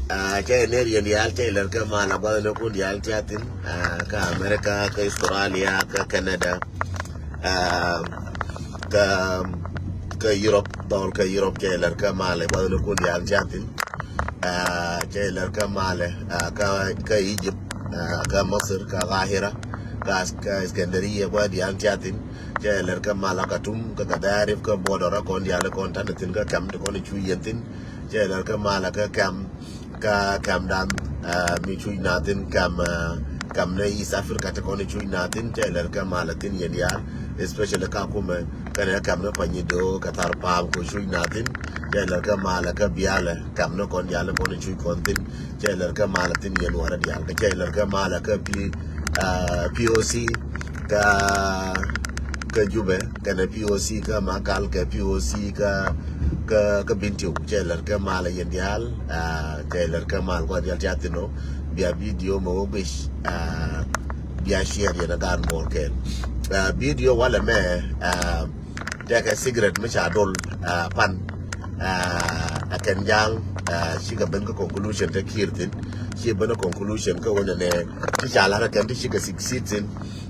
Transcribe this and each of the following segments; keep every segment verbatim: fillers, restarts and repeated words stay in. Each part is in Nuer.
Cɛ nɛr yɛn diaal cɛ lɛr kɛ mal a guath ni kun diaal tia thin, kä America, kä Australia, kä Canada, kä kä Europe, dhɔl kä Europe cɛ lɛr kɛ mal a guath ni kun diaal tia thin. Cɛ lɛr kɛ mal kä Egypt, kä Masir, kä Kahira, kä Iskandariya guath diaal tia thin. Cɛ lɛr kɛ mal a Katum, kä Gadarif, kä border a kɔn diaal kɔn tan thin, kä kɛm ti kɔn cu yɛn thin. Cɛ lɛr kɛ mal a kä kɛm kä kɛm dan mi cuc na thin, kɛm kɛm ni East Africa ti kɔn cuc na thin. Cɛ lɛr kɛ mal a thin yɛn diaal, especially Kakuma, kɛnɛ kɛm ni Panyido, kɛ Tharpam kɔ cuc na thin. Cɛ lɛr kɛ mal a kä Bialɛ, kɛm ni kɔn diaal kɔn cuc kɔn thin. Cɛ lɛr kɛ mal a thin yɛn wara diaal, kɛ cɛ lɛr kɛ mal a kä P, P O C, kä kä Jubɛ, kɛnɛ P O C kä Makal, kɛ P O C kä kä kä Bintiu. Cɛ lɛr kɛ mal a yɛn diaal, cɛ lɛr kɛ mal kɔn diaal tia thin ɔ. Bia video mɛ wä guic, bia share yɛn a gan mɔr kɛn. Video walɛ mɛ, tɛkɛ secret mi ca dol pan. Ɛ kɛn jaŋ, cikɛ ben kä conclusion te Kiir thin, ci ben kä conclusion kä wen nɛ ti ca lar kɛn ti cikɛ succeed thin.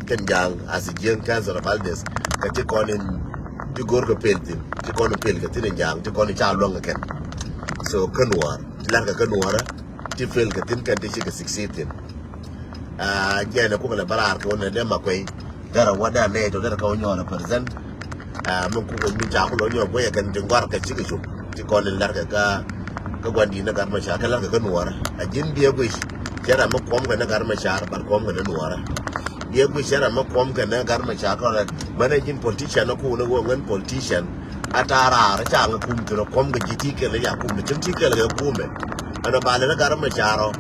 Kɛn jaŋ as a Jieng Council of Elders, kɛ ti kɔn in ti gor kɛ pel thin, ti kɔn in pel kɛ thin in jaŋ, ti kɔn in ca luäŋ kɛ kɛn. So kä Nuɔr ti lar kɛ kä Nuɔr ti pel kɛ thin kɛn ti cikɛ succeed thin. Jɛn ɛ kukɛ lɛ bä raar kɛ wä nɛ dee ma kuɛy. Derɛ wä dee nɛy tɔ derɛ kɛ wä nyɔɔr represent. Min kukɛ min ca kulɔ nyɔɔr guɛy ɛ kɛn ti ŋuar kɛ cikɛ cop ti kɔn in lɛr kɛ kä kä gua̱n di̱t ni gat mɛ car kɛ lɛr kɛ kä Nuɔrä. A ji̱n biɛ guic cɛ ram mi kuɔm kɛ ni gat mɛ car bat kuɔm kɛ ni Nuɔrä. Biɛ guic cɛ ram mi kuɔm kɛ ni gat mɛ car kɔn rɛ mɛn ɛ ji̱n politician ni kuun ni wä ŋän politician. A ta̱a̱ raar ca ŋä kum thi̱n ɔ kuɔ̱m kɛ ji̱ ti kɛl ya kum ni cäŋ ti kɛl kɛ kumɛ. Ɛn ɔ ba lɛt ɛ gat mɛ car ɔ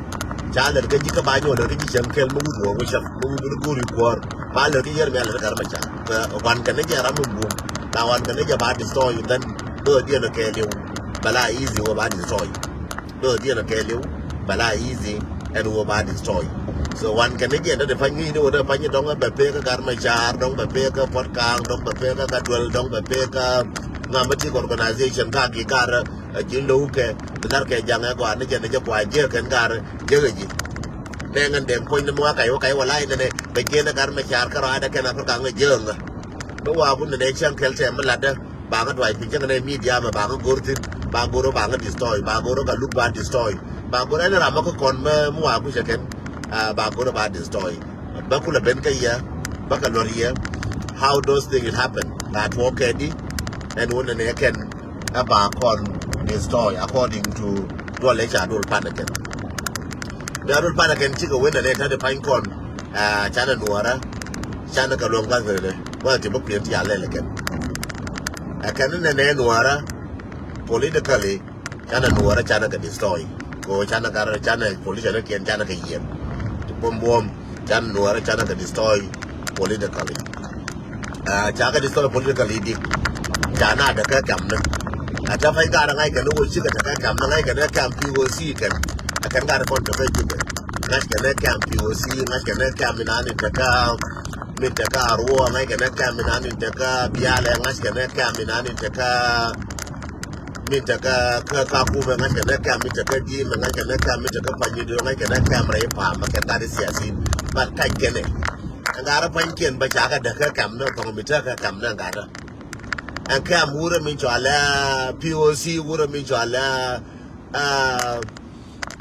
ca lɛt kä ji̱ kä ba nyɔk lɛt kä ji̱ cäŋ kɛl mi wut wä wä cäŋ mi wut wä go̱o̱r i̱ kuɔ̱ɔ̱r. Ba lɛt kä yɛr mi a lɛt ɛ gat mɛ car. Wan kɛ ni jɛ ram mi buɔ̱m la wan kɛ ni jɛ ba destroy then. Bä diɛn ɔ kɛɛliw bɛ la easy wä ba destroy. Bä diɛn ɔ kɛɛliw bɛ la easy ɛn wä ba destroy. So wan kɛ ni jɛ dɛ di pany ŋi̱i̱ni wä dɛ pany dɔŋ bɛ pek kä gat mɛ car dɔŋ bɛ pek kä puɔt kaŋ dɔŋ bɛ pek kä gat duel dɔŋ bɛ pek kä ŋa mi tik organization ka ki gat ɛ ji̱n lo̱w kɛ bi dhar kɛ jaŋ ɛ gɔaa ni jɛ ni jɛ kua jiɛ kɛn gat jiɛ kɛ ji̱. Nɛ ŋän dɛŋ puɔ̱ny ni mi wa kac wä kac wä lac nɛnɛ bɛ jiɛ ni gat mɛ car kä rɔadɛ kɛn Africa ŋä jiɛ ŋä. Mi wa kun nɛnɛ cäŋ kɛl tɛm mi latdä ba ŋä duac piny cäŋ nɛ media mɛ ba ŋä go̱r thi̱n ba go̱r ba ŋä destroy ba go̱r ka luk ba destroy. Ba go̱r ɛn ram mɛ kä kɔn mɛ mi wa kucä kɛn ba go̱r ba destroy. Bä kulɛ ben kä yɛ bä kɛ luɔr yɛ how those things happen. Ba tuɔɔk kɛ di ɛn wun nɛ nɛ kɛn ɛ ba kɔn destroy according to duɔl ɛ ca dol pan ɛ kɛn. Bia dol pan ɛ kɛn cikɛ wen nɛ nɛ ta̱t ɛ pany kɔn. Canɛ Nuɔrä canɛ kɛ luɔm gathɛrɛ wä ti bä kuiɛn ti a lɛl ɛ kɛn. Ɛ kɛn nɛ nɛ Nuɔrä politically. Canɛ Nuɔrä canɛ kɛ destroy. Ko canɛ kar canɛ politician kiɛn canɛ kɛ yiɛn. Ti buɔm buɔm canɛ Nuɔrä canɛ kɛ destroy politically. Ca kɛ destroy politically di. Ca na dɛ kɛ kɛm ni. A tɛ pay kar ŋa̱c kɛ ni wä cikɛ tɛ kɛ kɛm ni ŋa̱c kɛ ni kɛm P O C kɛn. A kɛn kar kɔn tɛ kɛ Jubɛ ŋa̱c kɛ ni kɛm P O C ŋa̱c kɛ ni kɛm inan in tɛ kɛ min tɛ kɛ Arua ŋa̱c kɛ ni kɛm inan in tɛ kɛ Bialɛ ŋa̱c kɛ ni kɛm inan in tɛ kɛ min te kä kä Kakumɛ ŋa̱c kɛ nɛ kɛm min te kä Diimɛ ŋa̱c kɛ nɛ kɛm min te kä Panyido ŋa̱c kɛ nɛ kɛm rɛy pa̱a̱m mɛ kɛ gat i̱ siasin. But kac kɛnɛ ɛn gat rɛ pa̱nykiɛn bä ca kɛ däk kä kɛm nɛ thɔŋ mi te kä kɛm nɛ gat rɛ. Ɛn kɛm wurɛ min cɔalɛ P O C wurɛ min cɔalɛ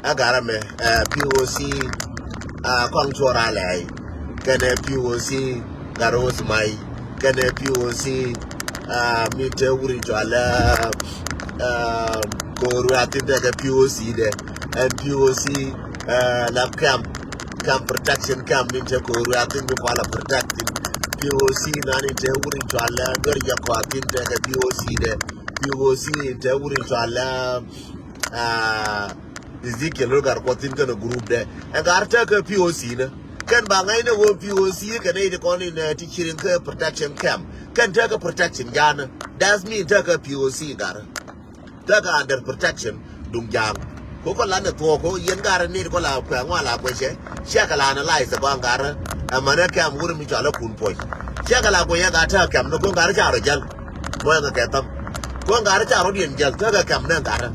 ɛ gat rɛ mɛ P O C kɔŋ cuɔr a lɛɛy kɛnɛ P O C gat rɛ wä thumay kɛnɛ P O C mi te wuri cɔalɛ ko̱o̱r wiathin tekɛ P O C dɛ ɛn P O C la kɛm kɛm protection kɛm min te ko̱o̱r wiathin mi kuala protection P O C nan in te wuri cɔalɛ duer jɛ kɔathin tekɛ P O C dɛ P O C in te wuri cɔalɛ Ezekiel lo gar kuɔth thin kɛn a group dɛ ɛn gar tekɛ P O C nä kɛn ba ŋa̱cnɛ ɣöö P O C kɛn a yit kɔn in ti ci riŋ kä protection camp kɛn tekɛ protection janä. That's mean tekɛ P O C gar tekɛ under protection duŋ jaŋ. Ko kɔ lanɛ thuɔɔk ko yɛn gar nit kɔ la kuɛ ŋuan la kuɛ cɛ ciɛ kɛ la analyze kɔ gar ɛmɛnɛ camp wur mi cɔal a kun puɔc ciɛ kɛ la kuɛ yɛ gar tekɛ camp ni ko gar ca rɔ jäl. Mɔ ɛŋɛ kɛ thäm. Kuäŋ gat rɛ ca rɔ̱diɛn jäl tekɛ kɛm nɛ gat rɛ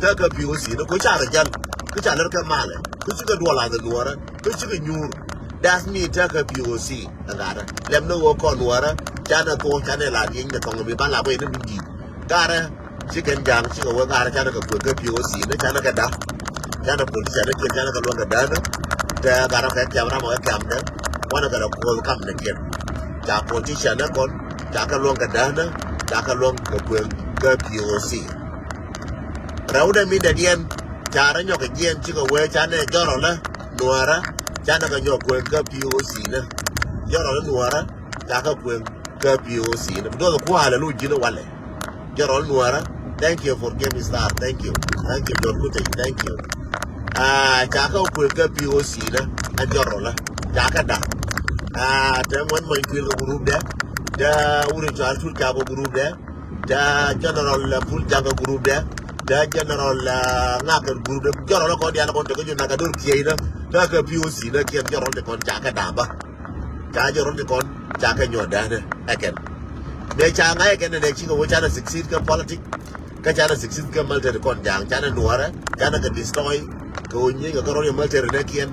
tekɛ P O C ni ku ca rɔ jäl. Kä ca lär kɛ malɛ. Kä cikɛ duɔl a the Nuɔrä. Kä cikɛ nyuur. That's me tekɛ P O C. Ɛn gatdä. Lɛm ni ɣöö kɔn Nuɔrä. Canɛ thuɔ̱k canɛ la rieny ni thɔŋ mi ba la bä yɛn ni mi di̱i̱t. Gatdä. Cikɛn ja̱a̱ŋ cikɛ wee gatdä canɛ kɛ kuëk kɛ P O C ni canɛ kɛ da̱. Canɛ politician ni kiɛn canɛ kɛ luɔ̱ŋ kɛ da̱a̱n. Tɛ gatdä kɛ kiam ram kɛ kiam dɛ. Wanɛ kɛ lɛ kuɔth kam ni kiɛn. Ca politician ni kɔn. Ca kɛ luɔ̱ŋ kɛ da̱a̱n. Ca kɛ luɔ̱ŋ kɛ kuëk kɛ P O C. Rɛwdɛ mi dɛdiɛn ca rɔ nyɔk kɛ jiɛn cikɛ wee canɛ jɔrɔlä Nuɔrä canɛ kɛ nyɔk kueŋ kä P O C nä. Jɔrɔlä Nuɔrä ca kɛ kueŋ kä P O C nä. Bi duɔth kua̱a̱lɛ lu ji̱n walɛ. Jɔrɔlä Nuɔrä, thank you for giving star, thank you. Thank you Dor Kutey, thank you. Ah, ca kɛ kueŋ kä P O C nä. Ɛ jɔrɔlä ca kɛ da̱. Ah, te ŋuɛn mɔny kuil kɛ group dɛ. Te wuri cual tut ca kɛ group dɛ. Te General, uh, Pul Jaŋ kɛ group dɛ. Te General, uh, Ŋak kɛ group dɛ. Jɔrɔl kɔn dial kɔn te kä jun na kɛ dor kiɛ inä. Te kɛ P O C nä kiɛn jɔrɔl te kɔn ca kɛ daba. Ca jɔrɔl te kɔn ca kɛ nyɔ dɛnɛ. Ɛ kɛn. Mɛ ca ŋa̱c ɛ kɛn nɛ cikɛ wä canɛ succeed kɛ politic. Kä canɛ succeed kɛ military kɔn ja̱a̱ŋ canɛ Nuɔrä canɛ kɛ destroy. Kɛ wä nyieny kɛ kɛ rɔl yɛ military nɛ kiɛn.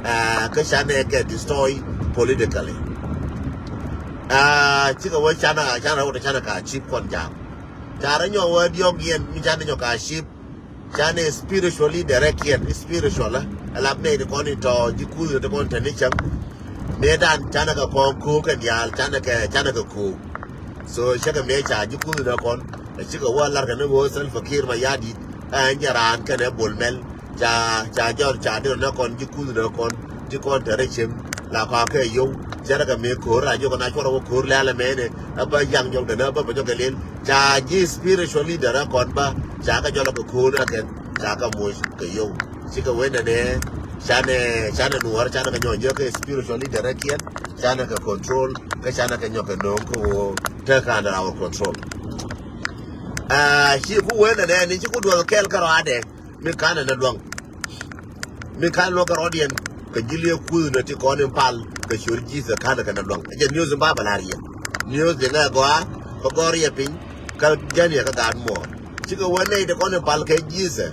Ah, kä canɛ kɛ destroy politically. Ah, cikɛ wä canɛ canɛ wä canɛ ka chip kɔn ja̱a̱ŋ. Carɛ nyɔ wä diɔk yɛn mi canɛ nyɔ ka chip. Canɛ spiritual leader rɛ kiɛn spiritual. Ɛ lap nɛ ti kɔn in tɔ ji̱ kuth ti kɔn tɛ ni cäŋ. Mëë dan canɛ kɛ kɔn ko̱o̱k kɛ diaal canɛ kɛ canɛ kɛ ko̱o̱k. So cɛ kɛ mëë ca ji̱ kuth nɛ kɔn. Ɛ cikɛ wä lar kɛ ni wä Salva Kiir Mayardit. Ɛ nyɛ raan kɛnɛ Bol Mel. Ca ca jɔr ca dir nɛ kɔn ji̱ kuth nɛ kɔn. Ti kɔn tɛ rɛ cem. La kɔakɛ yio̱w. Cɛ rɛ kɛ mëë ko̱o̱r a jiɔkɛ na cuɔrɛ wä ko̱o̱r lɛ̈ɛ̈l ɛmɛnɛ. Ɛ bä yaŋ jɔk dɛn ɛ bä bɛ jɔkɛ lɛl. Ca ji̱ spiritual leader ɛ kɔn bä. Ca kɛ jɔl ɛ kɛ ko̱o̱r ɛ kɛn. Ca kɛ moc kɛ yio̱w. Cikɛ wen nɛ nɛ. Canɛ canɛ Nuɔr canɛ kɛ nyɔk jɛ kɛ spiritual leader ɛ kiɛn. Canɛ kɛ control. Kä canɛ kɛ nyɔk kɛ no̱o̱ŋ kɛ ɣöö tekɛ under our control. Ah, ci ku wen nɛ nɛ ni ci ku duɔth kɛl kärɔadɛ. Mi kanɛ nɛ luaŋ. Mi kanɛ luaŋ kärɔɔdiɛn kɛ ji̱ liee kuth nɛ ti kɔn in pal kɛ ciöt ji̱th ɛ kanɛ kɛ nɛ luaŋ. Ɛ jɛ news in ba bɛ la̱r yɛ. News in ɛ gɔaa kɛ gɔr yɛ piny kä jɛn yɛ kä gaat muɔɔr. Cikɛ wä nɛy ti kɔn in pal kɛ ji̱th ɛ.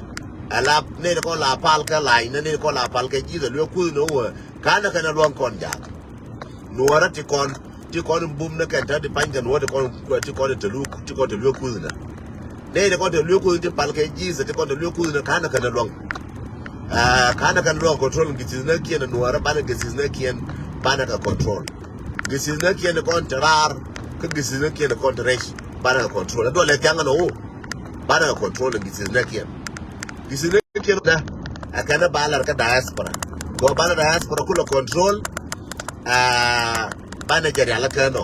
Ɛ la nɛy ti kɔn la pal kɛ la̱ny nɛ nɛy ti kɔn la pal kɛ ji̱th ɛ luee kuth nɛ wä. Kanɛ kɛ nɛ luaŋ kɔn jaak. Nuɔrä ti kɔn ti kɔn in bum ni kɛn te ti pany kɛn wä ti kɔn ti kɔn in te lu ti kɔn te lu kuth na. Ne ti kɔn te lu kuth ti pal kɛ ji̱th ti kɔn te lu kuth na kanɛ kɛn luɔŋ. Ah, kanɛ kɛn luɔŋ control githith na kiɛn Nuɔrä banɛ githith na kiɛn banɛ kɛ control. Githith na kiɛn kɔn te raar kä githith na kiɛn kɔn te rɛc banɛ kɛ control. Duɔl lɛ thiaŋ na wo banɛ kɛ control githith na kiɛn. Githith na kiɛn dɛ a kɛn ba lar kä diaspora. Kɔ banɛ diaspora kulɛ control. Ah, banɛ jɛ rial kɛ nɔ.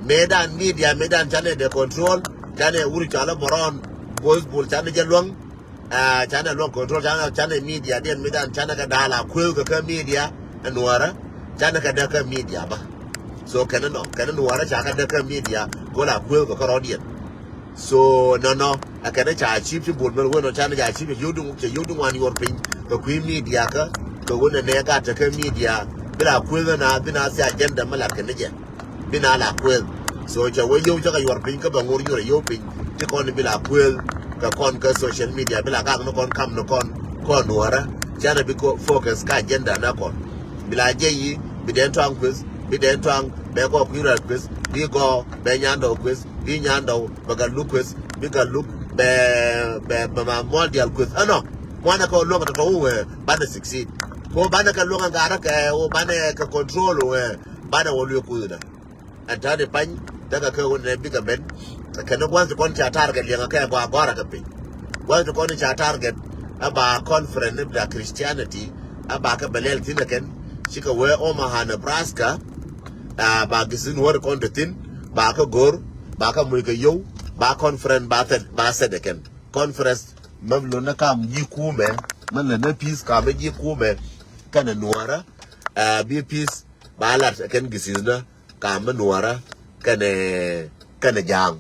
Mëë dan media mëë dan canɛ dee control canɛ wuri cɔalɛ bɔrɔn. Gospel canɛ jɛ luäŋ. Ah, canɛ luäŋ control canɛ canɛ media diɛn mëë dan canɛ kɛ da̱a̱ la kuëëk kɛ kɛ media. Ɛ Nuɔrä canɛ kɛ dee kɛ media bä. So kɛn nɔ kɛn Nuɔrä ca kɛ dee kɛ media kɛ wä la kuëëk kɛ kɛ rɔɔdiɛn. So nɔnɔ a kɛn ca chip ci bol mɛn wen ɔ can ca chip ci yodi ci yodi wan yuɔr piny kɛ kui̱ media kä kɛ wen ɛ nɛ gat kä media. Bi la kueth na bi na thia agenda mɛ lat kɛ ni jɛ bi na la kueth. So cɛ wee yow cɛ kɛ yuɔr piny kä bɛ ŋor yuɔr yow piny ti kɔn bi la kueth kɛ kɔn kä social media bi la gak ni kɔn kam ni kɔn kɔn Nuɔrä. Canɛ bi focus kä agenda na kɔn bi la jɛ yi bi dɛn tɔaŋ kueth bi dɛn tɔaŋ bɛ gɔɔ kui̱ rat kueth bi gɔɔ bɛ nyandɔw kueth. Bi nyandɔw bɛ gat luk kueth bi gat luk bɛ bɛ bɛ ma mual dial kueth ɛnɔ. Muanɛ kɛ luɔk tɔtɔ wɛ banɛ succeed. Ko banɛ kɛ luɔk ɛ gat kɛ wɛ banɛ kɛ control wɛ banɛ wɛ luɔk kueth na. Ɛn tani pany tekɛ kɛ wɛ nɛ bikɛ ben. Kɛn gua̱th ti kɔn ca target liɛŋɛ kɛ gɔaa gɔrɛ kɛ piny. Gua̱th ti kɔn ca target ɛ ba conference ni bita Christianity ɛ ba kɛ bɛ lɛl thin ɛ kɛn cikɛ wee Omaha, Nebraska. Ah, ba githin wä ri kɔn te thin ba kä go̱r ba kä muc kɛ yow ba conference ba thɛt ba thɛt ɛ kɛn conference. Mɛ bi lo̱n ni kam ji̱ kumɛ mɛ lɛ ni peace kam ji̱ kumɛ kɛnɛ Nuɔrä. Ah, bi peace ba lat ɛ kɛn githin ni kam mi Nuɔrä kɛnɛ kɛnɛ ja̱a̱ŋ.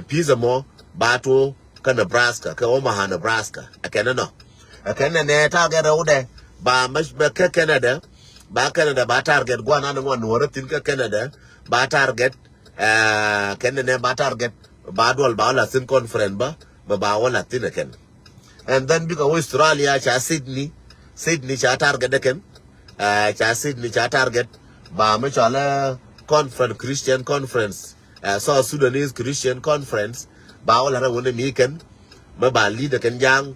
Peace ɛmɔ ba tuɔ kä Nebraska kɛ Omaha, Nebraska. Ɛ kɛn ɛnɔ ɛ kɛn ɛnɛ target rɛwdɛ ba mɛ kä Canada. Ba Canada ba target guanan ŋuan Nuɔrä thin kä Canada ba target. Ɛ kɛn ɛnɛ ba target ba duɔl ba wä la thin conference ba ba ba wä la thin ɛ kɛn. And then bikɛ wä Australia ca Sydney. Sydney ca target dɛ kɛn. Ca Sydney ca target. Ba mi cɔalɛ conference, Christian conference, South Sudanese Christian conference. Ba wä la rɛ wä ni mi kɛn. Mi ba lead dɛ kɛn ja̱a̱ŋ.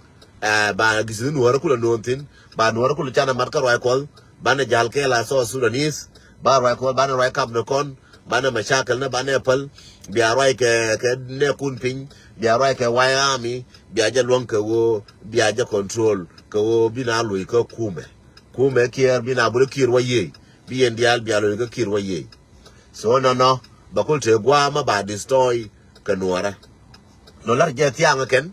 Ba gis ni nuɔrä kulɛ nuɔn thin. Ba nuɔrä kulɛ canɛ mat kä ruac kuɔth. Banɛ jal kɛ la South Sudanese. Ba ruac kuɔth, banɛ ruac kap ni kɔn. Banɛ mashakil ni banɛ päl. Bia ruac kɛ, kɛ nɛkun piny. Bia ruac kɛ White Army. Bia jɛ luäŋ kɛ ɣöö bia jɛ control kɛ ɣöö bi na loc kä kumɛ. Kumɛ Kiir, bi na buri Kiir wä yiëë. Bi yɛn diaal bia loc kä Kiir wä yiëë. So nɔnɔ bɛ kul te gua̱a̱ ma ba destroy kɛ nuɔrä. Nɔ lar jɛ thiaŋ kɛn.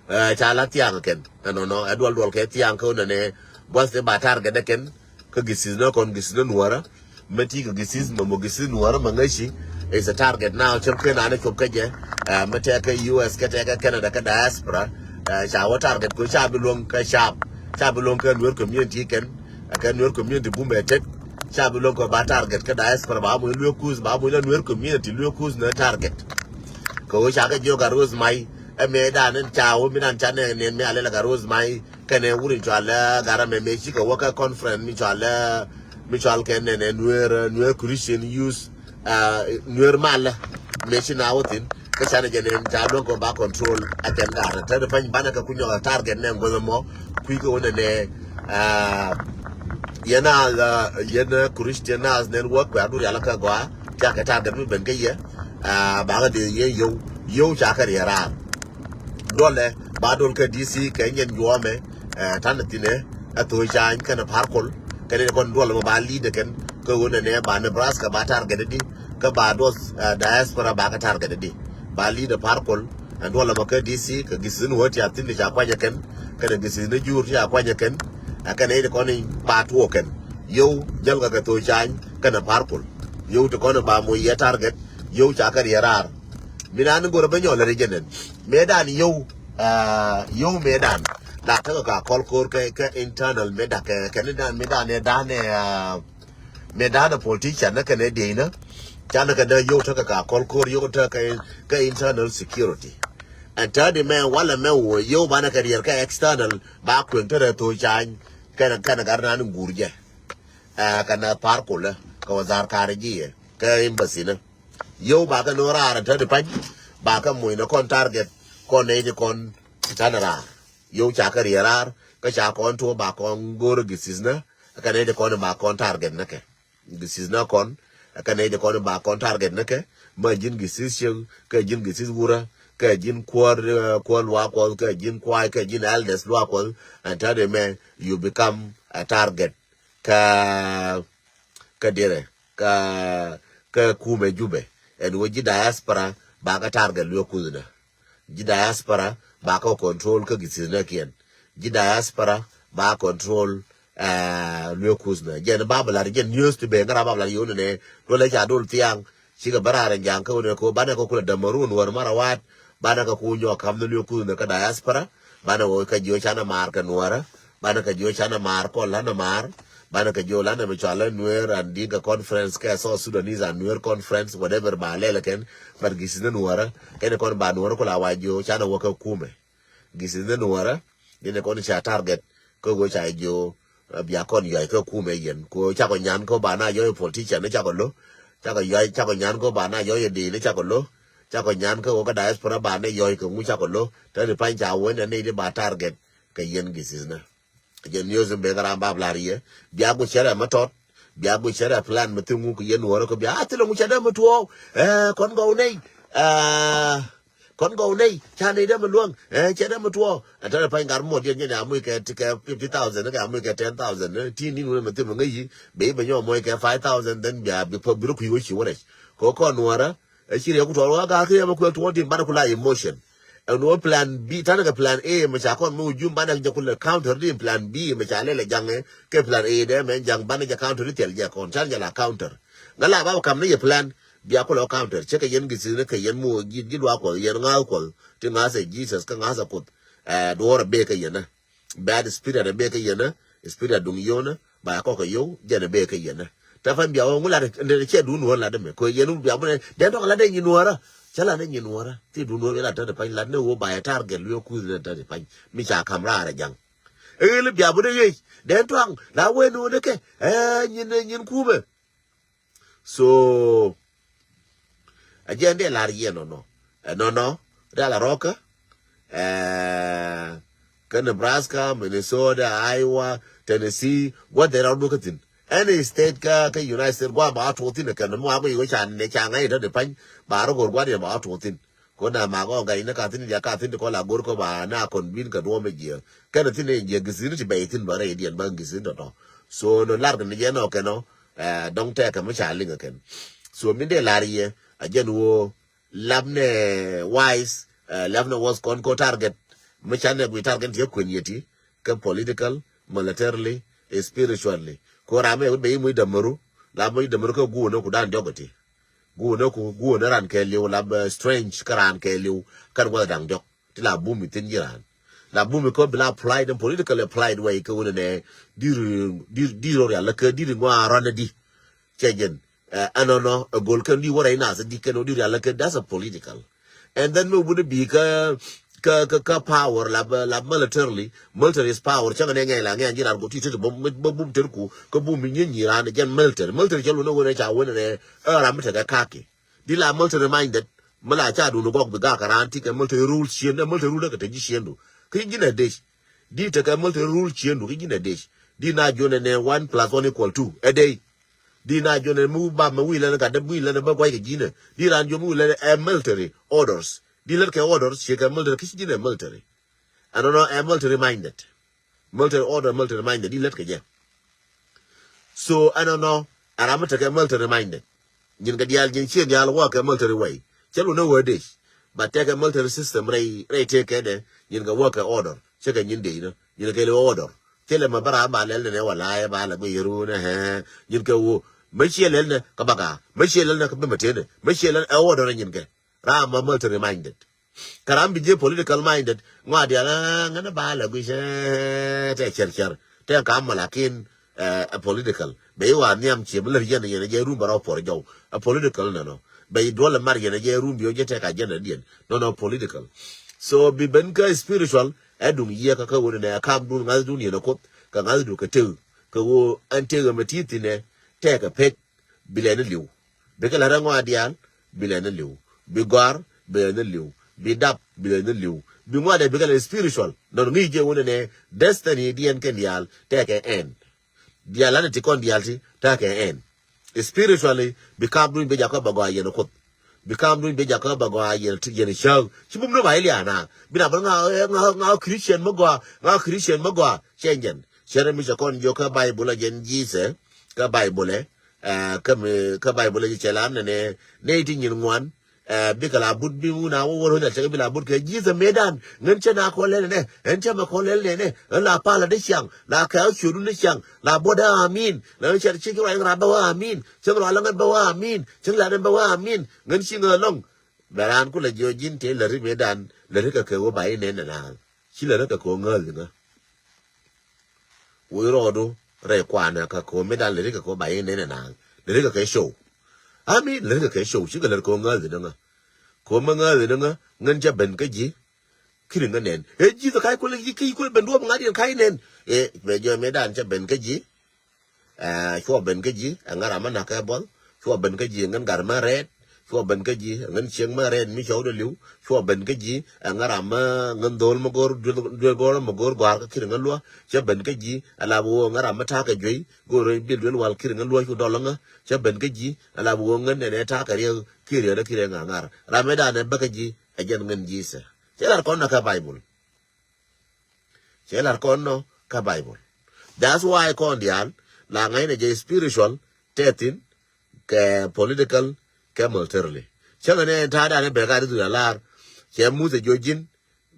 Ca la thiaŋ kɛn. Nɔnɔ ɛ duɔl duɔl kɛ thiaŋ kɛ wunɛ nɛ buath te ba target dɛ kɛn. Kä gisis ni kɔn, gisis ni nuɔrä. Mi ti kɛ gisis mɛ mɔ gisis nuɔrä mɛ ŋäci. Is a target now cäŋ ken anɛ cop kä jɛ. Mɛ tɛkɛ U S kɛ tɛkɛ Canada kɛ diaspora. Ca wä target kɛ ca bi luɔŋ kɛ cap. Ca bi luɔŋ kɛ nuer community kɛn. Kɛ nuer community bumɛ tek. Ca bi luɔŋ kɛ ba target kɛ diaspora ba mɔ luɛ kus, ba mɔ la nuer community luɛ kus ni target. Kɛ wä ca kɛ jiök a Rose Mai. Ɛ mɛ dan in ca wä mi dan ca nɛ nɛn mi a lɛ la ka Rose Mai. Kɛnɛ wut in cɔalɛ Garɛ mɛ mɛ cikɛ wä kä conference mi cɔalɛ, mi cɔal kɛ nɛnɛ Nuer, Nuer Christian Youth, Nuer malɛ. Mɛ ci na wä thin kä canɛ jɛ nɛn ca luäŋ kɛ ba control a kɛn Garɛ. Te di pany banɛ kɛ kunyɔk target nɛ ŋuɔth mɔ kui̱ kɛ wä nɛnɛ. Yɛn a yɛn Christian as nɛn wä kuɛ a dur yalä kɛ gɔaa ca kɛ target mi ben kä yɛ. Ba kɛ di yɛ yio̱w yio̱w ca kɛ riɛ raar. Duɔlɛ ba duɔl kä D C kɛ nyɛn juɔmɛ. Tanɛ thinɛ ɛ tho̱o̱ cany kɛnɛ Par Kuol kɛnɛ kɔn duɔlɛ mɔ ba lead kɛn kä ɣöö nɛnɛ ba Nebraska ba target di kä ba duɔth diaspora ba kɛ target di. Ba lead Par Kuol ɛn duɔlɛ mɔ kä D C kɛ gisin wä tia thin ca kuanyɛ kɛn kɛnɛ gisin ni jur tia kuanyɛ kɛn. Ɛ kɛnɛ it kɔn in ba tuɔɔk kɛn yow jäl kɛ kɛ tho̱o̱ cany kɛnɛ Par Kuol yow ti kɔn in ba moc yɛ target yow ca kɛ riɛ raar. Mi nan in go̱rɛ bä nyɔl ri jɛ nɛn. Mëëdan yio̱w, yio̱w mëëdan la tekɛ ka kɔl ko̱r kɛ, kɛ internal mëëdan kɛ, kɛ ni dan mëëdan ɛ dan ɛ mëëdan ɛ politician ni kɛn ɛ diey ni. Can ni kɛ dee yio̱w tekɛ ka kɔl ko̱r yio̱w tekɛ kɛ internal security. Ɛn täädi mɛ walɛ mɛ wä yio̱w banɛ kɛ riɛr kɛ external ba kueŋ te rɛ tho̱o̱ cany kɛn, kɛn gat nan in guur jɛ. Kɛn ɛ Par Kuol kɛ wä dhar karijiɛ kɛ embassy ni. Yio̱w ba kɛ no̱o̱ŋ raar täädi pany ba kɛ moc ni kɔn target kɔn nɛy ti kɔn. Tanɛ raar yio̱w ca kɛ riɛ raar kä ca kɔn tuɔɔk ba kɔn go̱o̱r gisis ni. Kɛ nɛy ti kɔn ba kɔn target ni kɛ gisis ni kɔn. Kɛ nɛy ti kɔn ba kɔn target ni kɛ ma ji̱n gisis cieŋ kɛ ji̱n gisis wurä kɛ ji̱n kuäär, kuäär luaak kuɔth kɛ ji̱n kuay kɛ ji̱n elders luaak kuɔth. Ɛn täädi mɛ you become a target. Kä, kä dirɛ kä, kä kumɛ Jubɛ. Ɛn wä ji̱ diaspora ba kä target luɛ kuth nä. Ji̱ diaspora ba kä control kä gisis nä kiɛn. Ji̱ diaspora ba control luɛ kuth nä. Jɛn ba bä lar jɛn news ti ben ŋära ba bä lar yoni nɛ. Duɔlɛ ca dol thiaŋ. Cikɛ bä raar in ja̱a̱ŋ kä wunɛ ko banɛ kɛ kulɛ dämä run wär mara waat. Banɛ kɛ ku nyɔk ka̱m ni luek kuth ni kä diaspora. Banɛ wä kä jiö canɛ maar kɛ nuɔrä. Banɛ kɛ jiö canɛ maar kɔn lanɛ maar. Banɛ kɛ jiö lanɛ mi cɔalɛ nuer and Dinka conference kɛ South Sudanese and nuer conference whatever ba lɛlɛ kɛn. But gis ni nuɔrä kɛn kɔn ba nuɔrä kula wa jiö canɛ wä kä kumɛ. Gis ni nuɔrä. Ni ni kɔn ca target kä wä ca jiö. Bia kɔn yɔy kä kumɛ yɛn ko cakɔ nyan ko ba na yɔy politician ni cakɔ lo. Cakɔ yɔy cakɔ nyan ko ba na yɔy di ni cakɔ lo. Cakɔ nyan ko wä kä diaspora ba na yɔy ko ŋu cakɔ lo. Tani pany ca wä ni ni di ba target. Kɛ yɛn gisis na. Jɛ news in ben ram bab lar yɛ. Bia gu cɛrɛ ma tɔt. Bia gu cɛrɛ plan ma thi ŋu kɛ yɛn wä rɛ ko bia a thilɛ ŋu cɛ dɛ ma tuɔw. Ɛ kɔn gɔw ney. Ɛ Kɔn gɔw ney ca ney dee mi luäŋ. Ɛ cɛ dee mi tuɔɔ. Ɛ tɛn pany gat muɔt yɛn nyɛ ni amuc kɛ ti kɛ fifty thousand kɛ amuc kɛ ten thousand. Ti nin wun mi thim ŋäc yi bɛ yi bɛ nyɔk muɔc kɛ five thousand then bia bi pä bi ruk yi wä ci wä rɛc. Kɛ kɔn nuɔrä. Ɛ ci riɛk ku tuɔɔr wä gaa ki yɛ mi kuɛl tuɔɔr ti ban ku la emotion. Ɛn wä plan B tanɛ kɛ plan A mi ca kɔn mi wä jum banɛ jɛ ku lɛ counter di plan B mi ca lɛlɛ jaŋɛ kɛ plan A dee mɛ jaŋ banɛ jɛ counter di thil jɛ kɔn can jɛ la counter. Ŋä la ba kam ni yɛ plan. Bia kulɛ wä counter cɛ kɛ yɛn gisi̱ni kɛ yɛn muɔ ji̱ luaak kuɔth yɛn ŋa̱a̱th kuɔth ti ŋa̱a̱th ɛ Jesus kä ŋa̱a̱th ɛ kuoth. Ɛ duɔ̱ɔ̱r ɛ bee kä yɛn ɛ bad spirit ɛ bee kä yɛn ɛ spirit ɛ duŋ yio̱n ɛ ba ɛ kɔk kɛ yio̱w jɛn ɛ bee kä yɛn ɛ. Tɛ pany bia wä ŋu lat ɛ cɛ duun wä lat ɛ mɛ kɛ yɛn wun bia mun ɛ dɛn tɔk lat ɛ nyi nuɔ̱ɔ̱rä. Thilɛ ni nyin wärä, thi dun wä la täti pany, lat ni wä ba yɛ target luee kuth ni täti pany. Mi ca kam raar ɛ jaŋ. Ɛ ɣil bia bä ni ɣec, dɛn tuaŋ, la wen wä ni kɛ, ɛ nyin, nyin kumɛ. So, ɛ jɛn dee lar yɛ nɔnɔ. Ɛ nɔnɔ, dee la rɔkä, ɛ, kä Nebraska, Minnesota, Iowa, Tennessee, gua̱th dee rɔɔd wä kä thi̱n. Any state kä, kä United States, gua̱a̱ ba tuɔɔk thi̱n ɛ kɛn, mi wa guic wä ca nɛ ca ŋa̱c i̱ dee pany, ba rɔ go̱r gua̱a̱r yɛ ba tuɔɔk thi̱n. Ko na ma gɔ ga̱i̱n ni ka thi̱n, ya ka thi̱n ti kɔ la go̱r kɔ ba na kɔn bin kɛ duɔ̱ɔ̱m ɛ jiɛ. Kɛn thi̱n ɛ jiɛ gisi̱n ti bɛy thi̱n ba rɛy diɛn ba gisi̱n tɔtɔ. So, nɔ lar kɛ ni jɛ nɔ kɛn ɔ, ɛ, dɔŋ tɛkɛ mi ca liŋ ɛ kɛn. So, min dee lar yɛ, a jɛn wo, lap nɛ wise, ɛ, lap nɛ was kɔn ko target. Mi ca nɛ gui target ti ɛ kuɛn yɛ ti, kɛ political, militarily, spiritually. Ko ram ɛ wut bɛ yi muc dämɛru, la muc dämɛru kɛ guunä ku dan diɔk ti. Guunä ku, guunä ran kɛ liw, la bɛ strange kä ran kɛ liw, kan guath daŋ diɔk. Ti la bumi thin ji̱ ran. La bumi kɔ bi la applied, and politically applied way kɛ wunɛ nɛ, dir, dir, dir ɔ rial lä kɛ, dir ŋua rɔn di. Cɛ jɛn, ɛ, ɛnɔnɔ, ɛ gol kɛn di wä rɛy nath di kɛn wä di rial lä kɛ, that's a political. And then mi wuni bi kä, kä, kä, kä power la bä, la militarily, military is power, cäŋ nɛ ŋɛny la ŋɛny ji̱ ran ko ti ti bä, bä bum ter ku, kä bum mi nyi nyi ran jɛn military. Military cɛ lu ni wuni ca wuni nɛ, ɛ ram mi tekɛ kaki. Di la military minded, mi la ca duni gɔk bi gak ran ti kɛ military rule cien, ɛ military rule kɛ te ji̱ ciendu. Ki ji̱ nɛ dec. Di tekɛ military rule ciendu, ki ji̱ nɛ dec. Di na jiɔn nɛ one plus one equal two. Ɛ dec. Di na jiɔn nɛ mi ba mɛ wi̱i̱ lɛn ka dee wi̱i̱ lɛn bä guay kɛ ji̱ nɛ. Di ran jiɔn mi wi̱i̱ lɛn ɛ military orders. Di lɛn kɛ orders, ciɛ kɛ military, ki ci ji̱ nɛ military. Ɛnɔnɔ ɛ military minded. Military order, military minded, di lät kɛ jɛ. So, ɛnɔnɔ, ɛ ram mi tekɛ military minded. Nyin kɛ diaal, nyin ciɛ diaal wä kɛ military way. Cɛ lu ni wä dec. Ba tekɛ military system rɛy, rɛy tëë kɛ dɛ, nyin kɛ wä kɛ order. Cɛ kɛ nyin dec ni, nyin kɛ li order. Thilɛ ma bä ram ba lɛl ni nɛ wala ɛ ba lɛ guic run ɛ, nyin kɛ wä. Mɛ ciɛ lɛl ni kä baka. Mɛ ciɛ lɛl ni kä bɛ mɛ tëë ni. Mɛ ciɛ lɛl ɛ order ni nyin kɛ. Ram ma military minded. Kä ram bi ji̱ political minded, ŋɔa diaal, ah, ŋän ba la guic, eh, tɛ cɛr cɛr. Tɛ ka mɔ lakin, eh, a political. Bɛ iwa nhiam cie mi lär yɛn, yɛn jɛ rum ba rɔ puɔr jɔw. A political nɛ nɔ. Bɛ i duɔl mar yɛn jɛ rum bi o jɛ tɛ ka jɛn diɛn. Nɔ nɔ political. So bi ben kä spiritual, ɛ duŋ yiɛ kä kä wuni nɛ kam dun ŋa̱th dun yɛn a kuoth, kä ŋa̱th du kä tëk. Kä wo ɛn tëk ɛmɛ ti thinɛ, tɛ kä pek. Bi lɛ ni li̱w. Bikɛ la rɛ ŋɔa diaal, bi lɛ ni li̱w. Bi gɔ̱a̱r, bi lɛ ni li̱w. Bi dap, bi lɛ ni li̱w. Bi ŋɔa dɛ bikɛ la spiritual. Nɔn ŋi̱i̱c jɛ wunɛ nɛ, destiny diɛn kɛn diaal, tɛkɛ ɛn. Diaal ani ti kɔn diaal ti, tɛkɛ ɛn. Spiritually, bi kam duny bi jakä bɛ gɔaa yɛn kuoth. Bi kam duny bi jakä bɛ gɔaa yɛn ti, yɛn cäk. Ci bum ni ba iliana. Bi na bä ŋa, ŋa, ŋa Christian mi gɔaa, ŋa Christian mi gɔaa. Cɛ jɛn. Cɛ rɛ mi cɛ kɔn jiök kä Bible a jɛn Jesus. Kä Bible ɛ, ɛ, kä mi, kä Bible ɛ cɛ la nɛ nɛ, nɛ iti nyin ŋuan, ɛ, bikɛ la but bi wun a wä wä run a cɛ bi la but kɛ Jesus medan, ŋän cɛ na kɔ lɛl nɛ, ɛn cɛ mɛ kɔ lɛl nɛ nɛ, ɛn la pala di ciaŋ, la kɛ a ciödu ni ciaŋ, la bot a amin, la cɛ ci ki wa ŋa ba wa amin, cɛ ŋa la ŋa ba wa amin, cɛ ŋa la ba wa amin, ŋän ci ŋa lɔŋ. Bɛ ran ku la jiɔ jin te la ri medan, la ri kɛ kɛ wä ba i nɛ nɛ la. Ci la ri kɛ kɛ wä ŋa li ŋa. Woi rɔɔdu rɛy kuanɛ kä ko̱o̱m mi dan lɛ rikɛ ko̱o̱m ba yɛn nɛn ɛnan. Lɛ rikɛ kɛ show. Ami lɛ rikɛ kɛ show cikɛ lɛ ko̱o̱m ŋa̱th in ŋä. Ko̱o̱m mi ŋa̱th in ŋä ŋän cɛ ben kä ji̱. Kiri ŋä nɛn ɛ ji̱ thɛ ka̱c kuɛl ji̱ ki̱ kuɛl ben duɔ̱ɔ̱p ŋa̱th in ka̱c nɛn. Ɛ bɛ jɔɛ mi dan cɛ ben kä ji̱. Ɛ cuɔ ben kä ji̱ ɛ ŋä ram mi na̱k kɛ buɔth. Cuɔ ben kä ji̱ ɛ ŋän gar mɛ rɛɛt. Cuɔ ben kä ji̱ ɛ ŋän cieŋ mɛ rɛɛt mi cɔwdɛ li̱w. Cuɔ ben kä ji̱ ɛ ŋä ram mɛ ŋän dho̱l mɛ go̱r duel go̱r mɛ go̱r gɔ̱a̱r kä kiri ŋä luä. Cɛ ben kä ji̱ ɛ la bi wä ŋä ram mɛ ta̱a̱ kɛ juey. Go̱r rɛy bil duel wal kiri ŋä luä cu dɔl ŋä. Cɛ ben kä ji̱ ɛ la bi wä ŋän nɛnɛ ta̱a̱ kɛ riɛk kiri ɛ rɛ kiri ɛ ŋa̱ ŋa̱r ram mɛ danɛ bä kä ji̱ ɛ jɛn ŋän ji̱ thɛ. Cɛ lar kɔn nä kä Baibul. Cɛ lar kɔn nɔ kä Baibul. That's why kɔn diaal la ŋa̱cnɛ jɛ spiritual tɛthin kɛ political kɛ militarily. Cäŋɛ ni ɛn ta̱a̱ danɛ bɛ gat i̱ dhul alar. Cɛ Muthɛ jiɔ ji̱n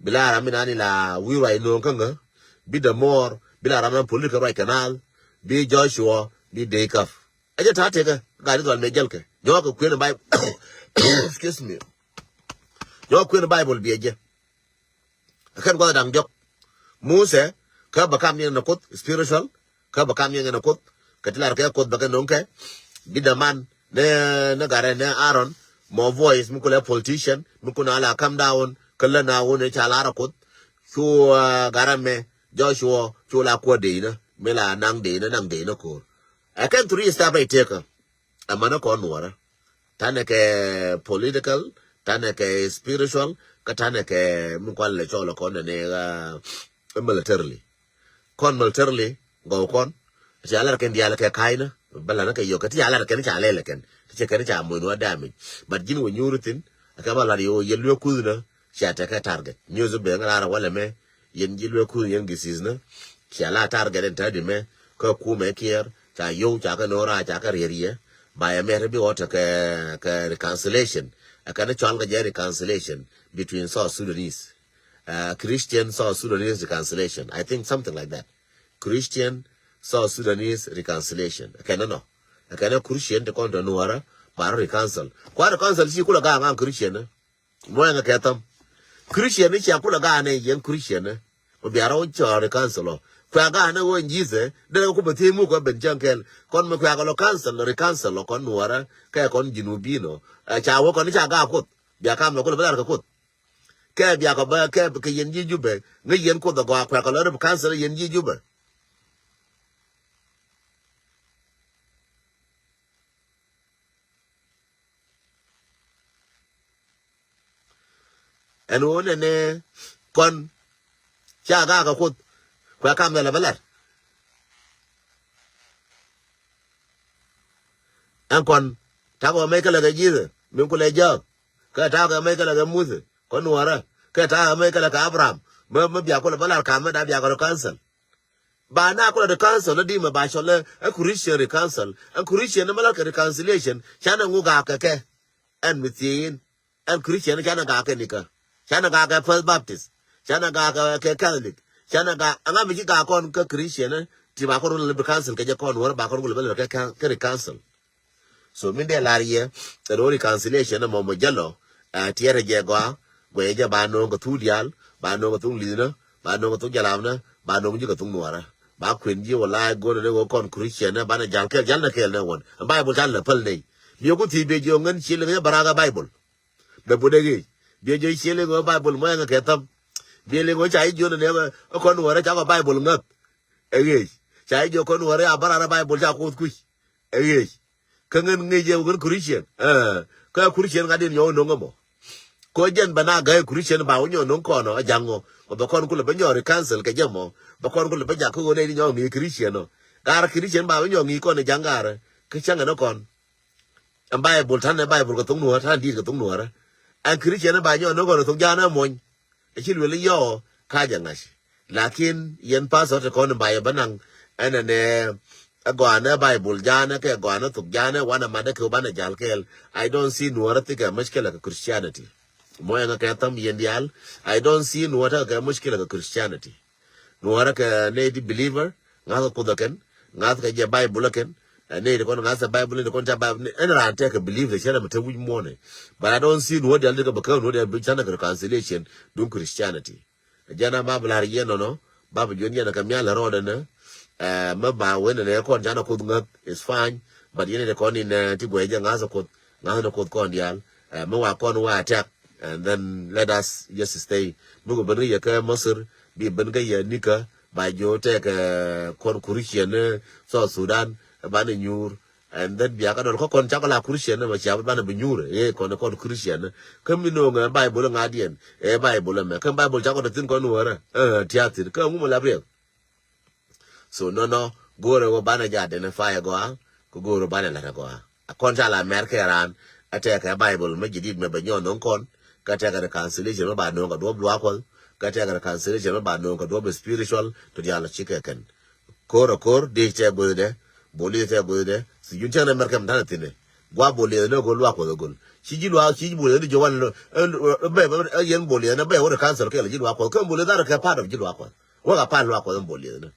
bi la ram mi nani la wi̱i̱ ruac no̱o̱ŋ kä ŋä bi dämuɔɔr bi la ram nan political ruac kɛ naath bi Joshua bi dee käp. Ɛ jɛ ta̱a̱ tekɛ gat i̱ dhul mɛ jälkɛ nyɔɔkɛ kuën ɛ Baibul. Excuse me. Nyɔɔk kuën ɛ Baibul biɛ jɛ. Ɛ kɛn gua̱th da̱ŋ diɔ̱k. Muthɛ kä bɛ kam yɛn ɛ Kuoth spiritual. Kä bɛ kam yɛn ɛ Kuoth kɛ ti lar kɛ Kuoth bɛ kɛ no̱ŋ kɛ. Bi däman ni ni garɛ ni Aaron mɔ voice mi kulɛ politician mi kunɛ ala kam down. Kä lä na wun ɛ ca lar a Kuoth. Cu, ah, garam mɛ Joshua cu la kuɔ dee inä mi la naŋ dee inä naŋ dee inä ko̱r. Ɛ kɛn three step ɛ tëkä. Ɛ mänä kɔn nuɔrä. Tanɛ kɛ political, tanɛ kɛ spiritual, kä tanɛ kɛ mi kuan lɛ cɔl kɔn nɛ nɛ, ah, militarily. Kɔn militarily gɔw kɔn. Ti a lar kɛn diaal kɛ ka̱ynä bä lanä kɛ yɔk kɛ ti a lar kɛn ca lɛl kɛn ti cɛ kɛn ca moc nuɔrä damage. But ji̱n wä nyuuri thin a kɛ bä lar yɛ wä yɛ luek kuth nä. Cia tekɛ target. News ben rar walɛ mɛ yɛn ji̱ luek kuth yɛn gisis nä. Cia la target ɛn tädi mɛ kä kumɛ kiɛɛr ca yow ca kɛ no̱ra ca kɛ riɛr yɛ. Ba yɛ mɛ te bi wä tekɛ kɛ reconciliation. Ɛ kɛn cɔl kɛ jɛ reconciliation between South Sudanese. Uh, Christian South Sudanese reconciliation. I think something like that. Christian South Sudanese reconciliation. Ɛ kɛn nɔ. Ɛ kɛn Christian ti kɔn tɔ nuɔrä ba rɔ reconcile. Kua reconcile ci kulɛ gaŋ aŋ Christian. Muɔ̱ŋ kɛ thäm. Christian ni cia kulɛ ga̱a̱n ɛ yɛn Christian ni. Mɛ bia rɔ wä cɔɔr i̱ council ɔ. Kua ga̱a̱n ɛ wä in Jesus dee ku bɛ thiec muk kɛ ben cäŋ kɛl. Kɔn mɛ kua kɛ lɔ council ri council ɔ kɔn nuɔrä kɛ kɔn ji̱n wä bi̱i̱n ɔ. Ɛ ca wä kɔn i̱ ca ga̱a̱ Kuoth. Bia kam mɛ kulɛ bä lar kɛ Kuoth. Kɛ bia kɔ bä kɛ kɛ yɛn ji̱ Jubɛ ŋäc yɛn Kuoth ɛ gɔaa kua kɛ lɔ ri council yɛn ji̱ Jubɛ. Ɛn ɣöö nɛnɛ kɔn ca gaak ɛ Kuoth kuɛ kam thilɛ bä lat. Ɛn kɔn takɔ mec kɛ lɛ kɛ Jesus min kulɛ jääk kɛ takɔ mec kɛ lɛ kɛ Muthɛ kɔn nuɔrä kɛ takɔ mec kɛ lɛ kɛ Abraham mi mi bia kulɛ bä lat kam mi da bia kɛ rɔ council. Ba na kulɛ reconcile ni dimɛ ba cɔl ɛ Christian reconcile. Ɛ Christian ni mɛ la kɛ reconciliation canɛ ŋu gaak kɛ kɛ. Ɛn mi thiee in ɛn Christian canɛ gaak kɛ nikä. Canɛ gaak kɛ First Baptist. Canɛ gaak kɛ Catholic. Canɛ gaak ɛŋa mi ci gaak kɔn kä Christian ni ti ba kɔn run lɛ reconcile kɛ jɛ kɔn wär ba kɔn kulɛ bä lɛ kɛ reconcile. So min dee lar yɛ ɛ ro̱o̱ reconciliation ɛmɔ mɔ jälɔ. Ɛ tiɛɛrɛ jɛ gɔaa guɛyɛ jɛ ba no̱o̱ŋ kɛ thuk diaal ba no̱o̱ŋ kɛ thuk li̱thnä ba no̱o̱ŋ kɛ thuk jalamnä ba no̱o̱ŋ ji̱ kɛ thuk nuɔɔrä. Ba kuën ji̱ wä la̱a̱c go̱n ɛ ni ɣöö kɔn Christian nä banɛ jal kɛɛl jal nɛ kɛɛl nɛ wän. Ɛ Bible cal lɛ päl ney biɛ ku thiec biɛ jiɔk ŋän ciël kɛ jɛ bä raak ɛ Bible. Bɛ butdɛ ɣeec biɛ jiɔk ciël kɛ ɣöö Bible mɔ ɛŋɛ kɛ thäm. Biɛ liŋ ɣöö ca ji̱ jiɔn ɛ ni ɛ kɔn nuɔɔrä cakɔ Bible ŋäth. Ɛ ɣeec ca ji̱ jiɔk kɔn nuɔɔrä a bä raak ɛ Bible ca Kuoth kui̱c. Ɛ ɣeec kä ŋän ŋi̱i̱c ɛ wä ŋän Christian. Kä Christian ŋa̱t in nyɔk no̱ŋ ɛmɔ. Ko jɛn bɛ na ga̱y Christian ba wä nyɔk no̱ŋ kɔn ɔ a ja̱ŋ ɔ ɔ bɛ kɔn kulɛ bä nyɔk reconcile kɛ jɛ mɔ. Bɛ kɔn kulɛ bä jak kä ɣöö nɛy ni nyɔk ŋi̱i̱c Christian ɔ. Gaar Christian ba wä nyɔk ŋi̱i̱c kɔn ɛ ja̱ŋ gaar kä cäŋ ɛn ɛ kɔn. Ɛn Bible ta̱n ɛ Bible kɛ thok nuɔ̱ɔ̱rä ta̱n di̱i̱t kɛ thok nuɔ̱ɔ̱rä. Ɛn Christian ba nyɔk no̱ŋ kɔn ɛ thok ja̱a̱n ɛ muɔ̱ny. Ɛ ci luel i̱ yɔɔ ka̱c ɛ ŋa̱c. Lakin yɛn pastor ti kɔn in ba yɛ bä naŋ ɛn ɛnɛ ɛ gɔanɛ Bible ja̱a̱nɛ kɛ gɔanɛ thok ja̱a̱nɛ wanɛ matdä kɛ wä banɛ ja̱l kɛɛl. I don't see nuɔ̱ɔ̱rä thikɛ mushkila kɛ Christianity. Mɔ ɛŋɛ kɛ thäm yɛn diaal. I don't see nuɔ̱ɔ̱rä kɛ mushkila kɛ Christianity. Nuɔ̱ɔ̱rä kɛ nɛy ti believer ŋa̱th kɛ Kuoth ɛ kɛn ŋa̱th kɛ jɛ Bible ɛ kɛn. Ɛ nɛy ti kɔn ŋa̱th ɛ Bible nɛy ti kɔn ca Bible ɛn raan tɛk kɛ believe the cɛrɛ mi te wi̱c muɔ̱ɔ̱nɛ. But I don't see nuɔ̱ɔ̱rä diaal ti kɛ bä kä nuɔ̱ɔ̱rä diaal bi canɛ kɛ reconciliation duŋ Christianity. Jɛn a ma bi la̱r yɛn nɔnɔ ba bi juɔ̱n yɛn kɛ mial rɔɔdɛ nɛ. Ɛ mɛ ba wen nɛ kɔn canɛ Kuoth ŋäth is fine. But yɛn nɛ kɔn in ɛ ti guɛc jɛ ŋa̱th Kuoth ŋa̱th nɛ Kuoth kɔn diaal. Ɛ mɛ wa kɔn wa attack and then let us just stay. Mi kɔ ben ri yɛ kɛ Masir bi ben kɛ yɛ nikä ba jiɔ tɛk ɛ kɔn Christian ni South Sudan. Ɛ banɛ nyuur. And then bia kä dɔl kä kɔn cakɔ la Christian ni mɛ cia banɛ bi nyuur ɛ kɔn kɔn Christian ni. Kä mi no̱o̱ŋ ɛ Bible ŋa̱diɛn ɛ Bible ɛmɛ kä Bible cakɔ dɔ thin kɔn wärä ɛ tia̱ thin kä ŋumɛ la riɛk. So nɔnɔ go̱o̱rɛ wä banɛ jɛ identify ɛ gɔaa kä go̱o̱rɛ banɛ lat ɛ gɔaa. A kɔn ca la mɛr kɛ raan ɛ tɛkɛ Bible mɛ jidit mɛ bɛ nyɔn no̱o̱ŋ kɔn kä tɛkɛ reconciliation mɛ ba no̱o̱ŋ kɛ duɔ̱p luaak Kuɔth kä tɛkɛ reconciliation mɛ ba no̱o̱ŋ kɛ duɔ̱p spiritual to diaal ɔ cikɛ kɛn. Ko̱r ɛ ko̱r diec tɛ guethdɛ. Bolis tɛ guethdɛ. Sijun cɛn rɛ mɛr kɛm ta̱nɛ thi̱nɛ. Gua̱a̱ bolis ni go̱l luaak Kuɔth ɛ go̱l ci ji̱ luaak ci ji̱ bolis ni ji̱ wan. Bɛ yɛn bolis ni bɛ wä reconcile kɛɛl ji̱ luaak Kuɔth kɛm bolis ni kɛ part of ji̱ luaak Kuɔth. Wä kɛ part luaak Kuɔth ɛn bolis ni.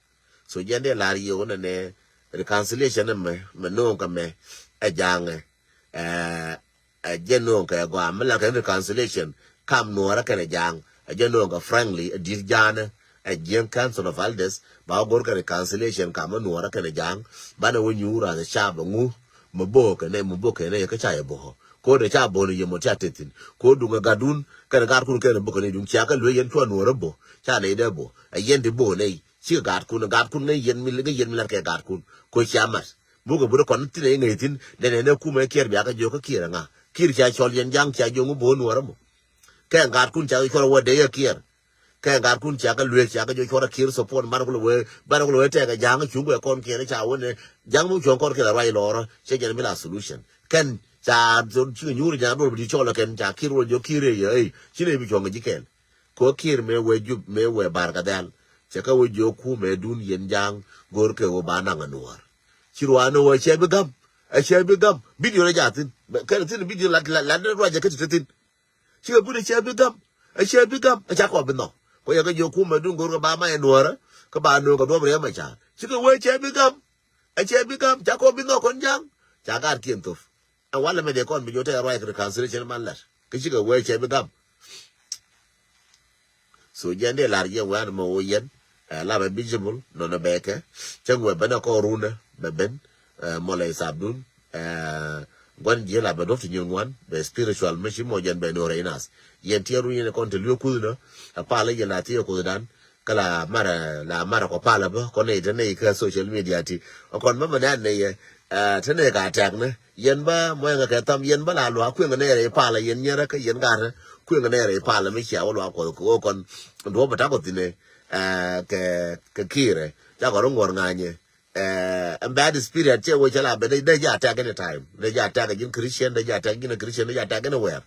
So jɛn dee la̱r yio̱w nɛnɛ reconciliation ɛmɛ mɛ no̱o̱ŋ kɛ mɛ ɛ ja̱a̱ŋɛ. Ɛ jɛ no̱o̱ŋ kɛ gɔaa mi la kɛn reconciliation kam nuɔ̱ɔ̱rä kɛnɛ ja̱a̱ŋ. Ɛ jɛ no̱o̱ŋ kɛ frankly ɛ di̱t ja̱a̱nä. Ɛ jiäŋ council of elders ba wä go̱r kɛ reconciliation kam mi nuɔ̱ɔ̱rä kɛnɛ ja̱a̱ŋ. Banɛ wä nyuur as a sharp ɛŋu mi bo̱o̱kɛ nɛ mi bo̱o̱kɛ nɛ yɛ kä ca yɛ bo̱o̱kɛ. Ko dee ca bo̱o̱n yɛ mɔ ca tethin. Ko duŋ ɛ gatdun kɛn ɛ gatkun kɛn ɛ bo̱ kɛn ɛ duŋ cia kɛ luee yɛn cua nuɔɔr ɛ bo̱ ca nɛy dee bo̱ ɛ yɛn ti bo̱o̱ nɛy. Cikɛ gatkun ɛ gatkun ŋäc yɛn mi ŋäc yɛn mi lat kɛ gatkun. Ko cia mat bukɛ buri kɔn thin ɛ ŋäc thin dee nɛn ɛ kumɛ kiɛɛr bia kɛ jiök kä kiɛɛr ɛ ŋa kiɛɛr cia cɔl yɛn ja̱ŋ cia jiök ŋu bo̱o̱ nuɔɔr ɛ mɔ. Kɛ gatkun ca cɔl wä dee yɛ kiɛɛr. Kɛ gatkun ca kɛ luee ca kɛ jiök cuɔr ɛ kiɛɛr support man kulɛ wee ban kulɛ wee tɛk ɛ ja̱ŋ cuŋ kɛ kɔn kiɛɛr ca wä nɛ ja̱ŋ mi cuɔ̱ŋ kɔn kiɛɛr ɛ ruac lɔɔrä cɛ jɛn mi la solution. Kɛn ca ci nyuur ja̱a̱n duɔl bi di cɔl ɛ kɛn ca kiɛɛr wä jiök kiɛɛr ɛ yɛ ey ci nɛ bi cuɔ̱ŋ ɛ ji̱ kɛn. Kɛ ɣöö kiɛɛr mëë wee jup mëë wee bar kɛ dhɛl. Cɛ kɛ wee jiök kumɛ dun yɛn ja̱a̱ŋ go̱r kɛ ɣöö ba naŋ ɛ nuɔɔr. Ci ruaani ɣöö cɛ bi gam ɛ cɛ bi gam bidio rɛ jaa thin kɛn thin bidio lat lat lat ruac ɛ kä ti te thin. Cikɛ gut ɛ cɛ bi gam ɛ cɛ bi gam ɛ ca kɔ bi nhɔk. Kɔ yɛ kɛ jiök kumɛ dun go̱r kɛ ba ma ɛ nuɔɔrä kä ba no̱o̱ŋ kɛ duɔ̱p riɛm ɛ ca cikɛ wee cɛ bi gam ɛ cɛ bi gam ca kɔ bi nhɔk kɔn ja̱a̱ŋ. Ca gaat kiɛn thop. Ɛ walɛ mɛ dee kɔn bi jɔ tɛ ruac kɛ reconciliation man lɛr kä cikɛ wee cɛ bi gam. So jiɛn dee lar jiɛn wee an mɛ woo yɛn ɛ la mɛ visible nɔnɔ bɛ kɛ cäŋ wee ben ɛ kɔn runɛ bɛ ben ɛ mɔlɛ isabdun ɛ guan jiɛ la bɛ dɔp ti nyir ŋuan bɛ spiritual mɛ ci mɔ jɛn bɛ ni wä rɛy nath. Yɛn tiɛn run yɛn kɔn te luee kuth nɔ ɛ palä yɛn la thiɛ kuth dan. Kä la marɛ la marɛ kɔ palä bä kɔn nɛy te nɛy kä social media ti. Kɔn bä mɛ nɛn nɛy yɛ te nɛy ka tɛk ni yɛn bä muɛŋɛ kɛ tham yɛn bä la luaak kueŋɛ nɛy rɛy palä yɛn nyɛrä kä yɛn gatdä. Kueŋɛ nɛy rɛy palä mi cia wä luaak kuɔth kɛ ɣöö kɔn duɔ̱ɔ̱p bä tak kɔ thi̱n ɛ kɛ kɛ ki̱i̱rɛ. Cakɔ ri ŋuɔ̱r ŋa̱nyɛ ɛn bad spirit cɛ wee cɛ la ben dee ja attack anytime dee ja attack ji̱n Christian dee ja attack ji̱n Christian dee ja attack anywhere.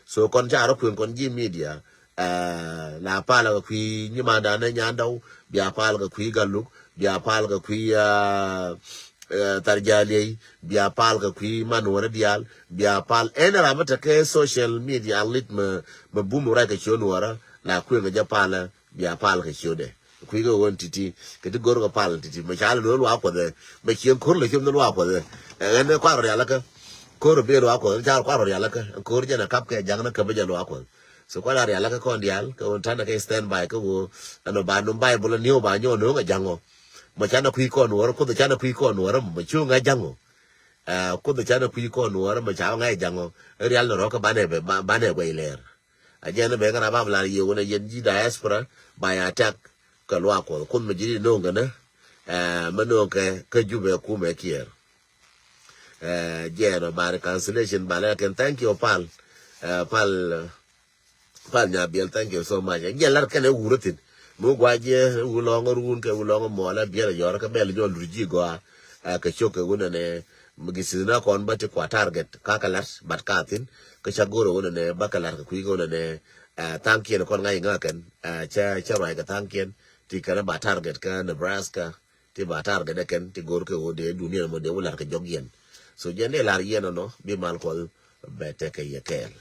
So kɔn ca rɔ kueŋ kɔn ji̱ media. La pal kɛ kui̱ nyimandan ɛ nyandɔw bia pal kɛ kui̱ galuk bia pal kɛ kui̱ thar jaliey bia pal kɛ kui̱ manuɔrä dial bia pal ɛn ram mi tekɛ social media lit mɛ bum rɛc kɛ ciö nuɔrä la kueŋ kɛ jɛ palä. Bia pal kɛ ciötdɛ kui̱ kɛ ɣöö ti̱ti̱ kɛ ti go̱r kɛ pal ti̱ti̱ mɛ ca lɛ lo̱o̱ luaak kuɔthɛ. Mɛ cieŋ ko̱r lɛ ciöm ni luaak kuɔthɛ. Ɛn kuarɔ rialikä ko̱r bi luaak kuɔthɛ ca kuarɔ rialikä ko̱r jɛn ɛ kap kɛ ja̱ŋ ni käpä jɛ luaak kuɔthɛ. So kuarɔ rialikä kɔn diaal kɛ ɣöö ta̱nɛ kɛ stand by kɛ ɣöö ɛn ɔ ba num Bible ni ɔ ba nyɔɔ no̱o̱ŋ ɛ ja̱ŋ ɔ. Mɛ canɛ kui̱ kɔn wärä kuoth canɛ kui̱ kɔn wärä mɛ cuŋ ɛ ja̱ŋ ɔ. Kuoth canɛ kui̱ kɔn wärä mɛ ca ŋa̱c ja̱ŋ ɔ. Rial ni rɔ̱ kɛ banɛ guɛy lɛɛr. A jɛn bɛ kä rap ap lar yie wun a yɛn ji̱ diaspora ba ya tɛk kɛ luaak kuɔth kuoth mi ji̱ di no̱o̱ŋ kɛ nä. Mɛ no̱o̱ŋ kɛ kä Jubɛ kumɛ kiɛɛr. Jɛn ba reconciliation ba lɛ kɛn thank you pal. Pal pal nya biɛl thank you so much. Jɛn lar kɛn ɛ wurä thin mi gua jɛ wu lɔŋ run kɛ wu lɔŋ mɔl a biɛl a yɔr kɛ bɛl jɔ lut ji̱ gɔaa. Kɛ cok kɛ wun ɛnɛ mi gi sithna kɔn bä ti kua target ka kɛ lat bat ka thin. Kä ca go̱r ɛ wun ɛnɛ bä kɛ lat kɛ kui̱ kɛ wun ɛnɛ. Thaŋkiɛn kɔn ŋa̱c ŋa̱ kɛn cä cä ruac kɛ thaŋkiɛn ti kɛn ba target kä Nebraska. Ti ba target ɛ kɛn ti go̱r kɛ wun dee duniɛn mɔ dee wun lat kɛ jɔk yɛn. So jɛn dee lar yɛn ɔnɔ bi mal kuɔth bɛ tekɛ yɛ kɛɛl.